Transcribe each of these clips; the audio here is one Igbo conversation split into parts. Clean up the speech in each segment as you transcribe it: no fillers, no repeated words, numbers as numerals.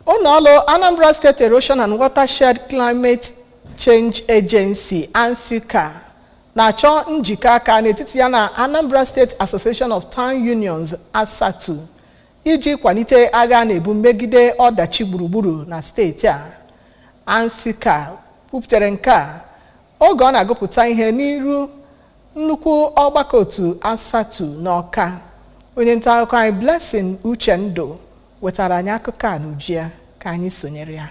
Ụlọọrụ Anambra State Erosion and Watershed Climate Change Agency, ANSWCA, na-achọ njikọ aka n'etiti ya na Anambra State Association of Town Unions, ASATU, iji kwalite agha a na-ebu megide ọdachi gburugburu na steeti a. ANSWCA kwupụtara nke a oge ọ na-agụpụta ihe n'iru nnukwu ọgbakọ otu ASATU n'Ọka. Onye nta akụkọ anyị, Blessing Uchendụ, wetara anyị akụkọ a n'uju ya. Ka anyị sonyere ya.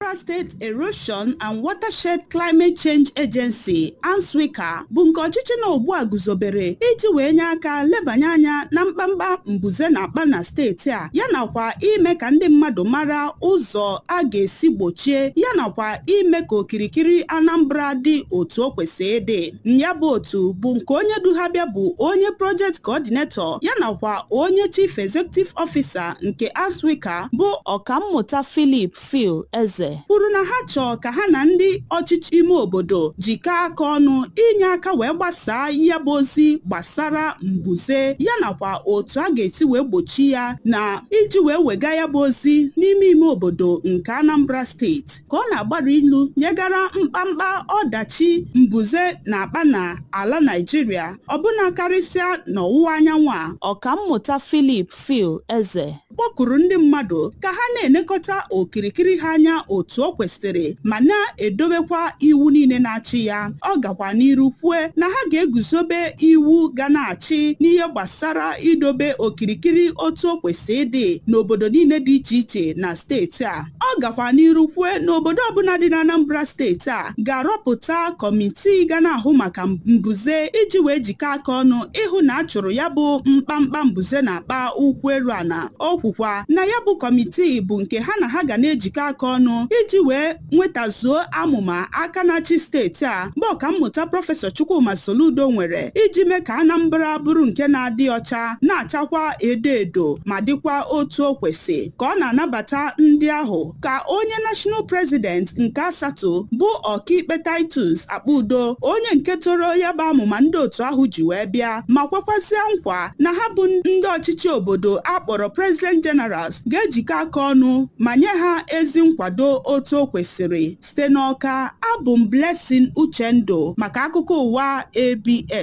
Anambra State Erosion and Watershed Climate Change Agency, ANSWCA, bụ nke ọchịchị na ugbu a guzobere iji wee nye aka lebanye anya na mkpamkpa mbuze na-akpa na steeti a, ya nakwa ime ka ndị mmadụ mara ụzọ a ga-esi gbochie ya, nakwa ime ka okirikiri Anambra dị otu o kwesịrị ịdị. Ya bụ otu bụ nke onye du ha bịa bụ onye project coordinator, ya nakwa onye chief executive officer nke ANSWCA, bụ Ọkammụta Philip Phil Eze, kwuru na ha chọọ ka ha na ndị ọchịchị ime obodo jikọọ aka ọnụ inye aka wee gbasaa ya bụ ozi gbasara mbuze, ya nakwa otu a ga-esi wee gbochi ya, na iji wee wega ya bụ ozi n'ime ime obodo nke Anambra Steeti. Ka ọ na-agbara ilu nyegara mkpamkpa ọdachi mbuze na-akpa na ala Naijiria, ọbụna karịsịa n'ọwụwa anyanwụ a, Ọkammụta Philip Phil Eze kpọkuru ndị mmadụ ka ha na-enekọta okirikiri ha anya otu o kwesịrị ma na-edobekwa iwu niile na-achị ya. Ọ gakwa n'iru kwue na ha ga-eguzobe iwu ga na-achị n'ihe gbasara idobe okirikiri otu o kwesịrị ịdị n'obodo niile dị iche iche na steeti a. Ọ gakwa n'iru kwue na obodo ọbụla dị na Anambra Steeti a ga-arọpụta kọmitii ga na-ahụ maka mbuze iji wee jikọ aka ọnụ ịhụ na a chụrụ ya bụ mkpamkpa mbuze na-akpa ụkwụ elu ana. O kwukwa na ya bụ kọmitii bụ nke ha na ha ga na-ejikọ aka ọnụ iji wee nwetazuo amụma aka na-achị steeti a, bụ Ọkammụta Prọfesọ Chukwuma Soludo, nwere iji mee ka Anambra bụrụ nke na-adị ọcha, na-achakwa edo edo, ma dịkwa otu o kwesị. Ka ọ na-anabata ndị ahụ, ka onye National President nke ASATU, bụ Ọkaikpe Titus Akpudo, onye nke toro ya bụ amụma ndị otu ahụ ji wee bịa, ma kwekwazịa nkwa na ha bụ ndị ọchịchị obodo akpọrọ President Generals ga-ejikọ aka ọnụ ma nye ha ezi nkwado otu o kwesịrị. Site n'Ọka, abụ m Blessing Uchendụ maka akụkọ ụwa ABS.